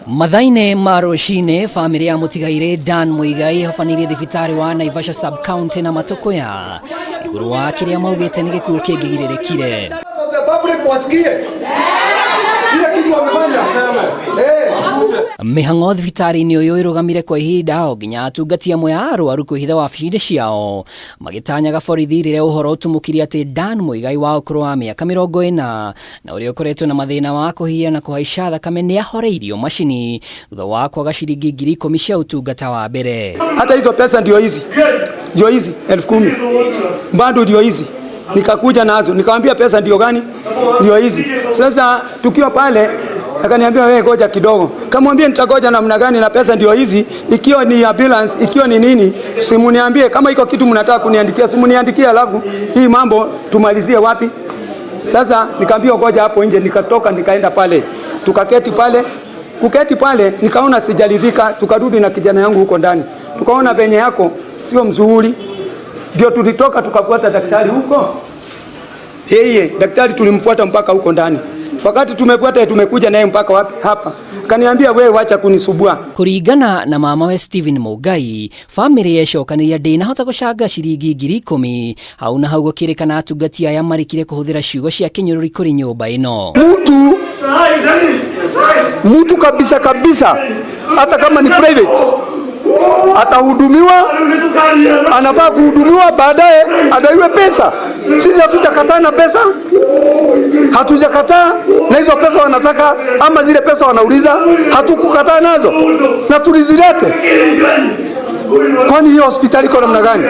Mathainĩ ma rũcinĩ, bamĩrĩ ya mũtigairĩ Dan Muigai ĩhobanĩirie thibitarĩ wa Naivasha sub-county na matũkũya igũrũ wa kĩrĩa maugĩte nĩ gĩkuũ kĩngĩgirĩrĩkire. Of the public wasikie ile kitu wamefanya. Eh. Mĩhang'o thibitarĩ-inĩ ũyũ ĩrũgamire kwa ihinda o nginya atungati amwe a arwaru kwĩhitha wabici-inĩ ciao magĩtanyaga borithi rĩrĩa ũhoro ũtumũkire atĩ Dan Muigai wa ũkũrũ wa mĩaka 40 na ũrĩa ũkoretwo na mathĩna wa kũhihia na kũhaica thakame nĩ ahoreirio macini thutha wa kwaga ciringi 10,000 cia ũtungata wa mbere. Hata hizo pesa ndio hizi, ndio hizi 10,000 bado ndio hizi, nikakuja nazo nikamwambia pesa ndio gani? Ndio hizi. Sasa tukiwa pale akaniambia wewe goja kidogo. Kamwambia nitagoja namna gani na pesa ndio hizi, ikiwa ni ambulance, ikiwa ni nini, simuniambie kama iko kitu mnataka kuniandikia, simuniandikie, alafu hii mambo tumalizie wapi? Sasa nikaambia goja hapo nje, nikatoka nikaenda pale, tukaketi pale kuketi pale nikaona sijaridhika, tukarudi na kijana yangu huko ndani, tukaona venye yako sio mzuri, ndio tulitoka tukafuata daktari huko. Yeye daktari tulimfuata mpaka huko ndani. Wakati tumefuata tumekuja naye mpaka wapi? Hapa. Kaniambia wewe wacha kunisubua. Kũringana na mamawe Stephen Mugai, bamĩrĩ yecokanĩria ndĩnahota gũcanga ciringi 10,000 hau na hau gũkĩrĩkana atungati aya marĩkire kũhũthĩra ciugo cia kĩnyũrũri kũrĩ nyũmba ĩno. Mtu mtu kabisa kabisa, hata kama ni private atahudumiwa, anafaa kuhudumiwa, baadaye adaiwe pesa. Sisi hatujakataa na pesa, hatujakataa na hizo pesa wanataka, ama zile pesa wanauliza, hatukukataa nazo na tulizilete. Kwani hiyo hospitali iko namna gani?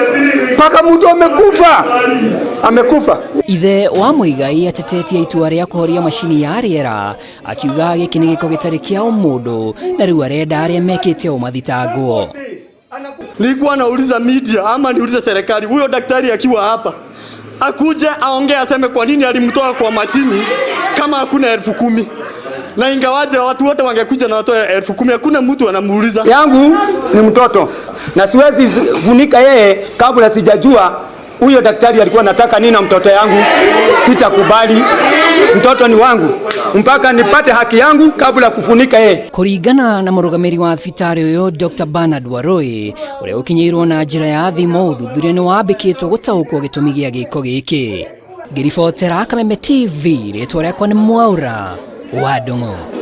Mpaka mtu amekufa, amekufa. Ithe wa Muigai atetetie itua rĩa kũhoria macini ya rĩera akiuga gĩkĩ nĩ gĩko gĩtarĩ kĩa ũmũndũ na rĩu arenda arĩa mekĩte ũũ mathitangwo. Nilikuwa nauliza media ama niulize serikali, huyo daktari akiwa hapa akuje aongee aseme kwa nini alimtoa kwa mashini kama hakuna 10,000 na ingawaje watu wote wangekuja na watoe 10,000, hakuna mtu anamuuliza. Yangu ni mtoto na siwezi funika yeye kabla sijajua huyo daktari alikuwa anataka nini na mtoto yangu. Sitakubali, mtoto ni wangu mpaka nipate haki yangu kabla kufunika yeye. Kũringana na mũrũgamĩrĩri wa thibitarĩ ũyũ Dr Bernard Warui ũrĩa ũkinyĩirwo na njĩra ya thimũ, ũthuthuria nĩ wambĩkĩtwo gũtaũkwo gĩtũmi gĩa gĩko gĩkĩ. Ngĩribotera Kameme TV, rĩtwa rĩakwa nĩ Mwaura wa Ndung'u.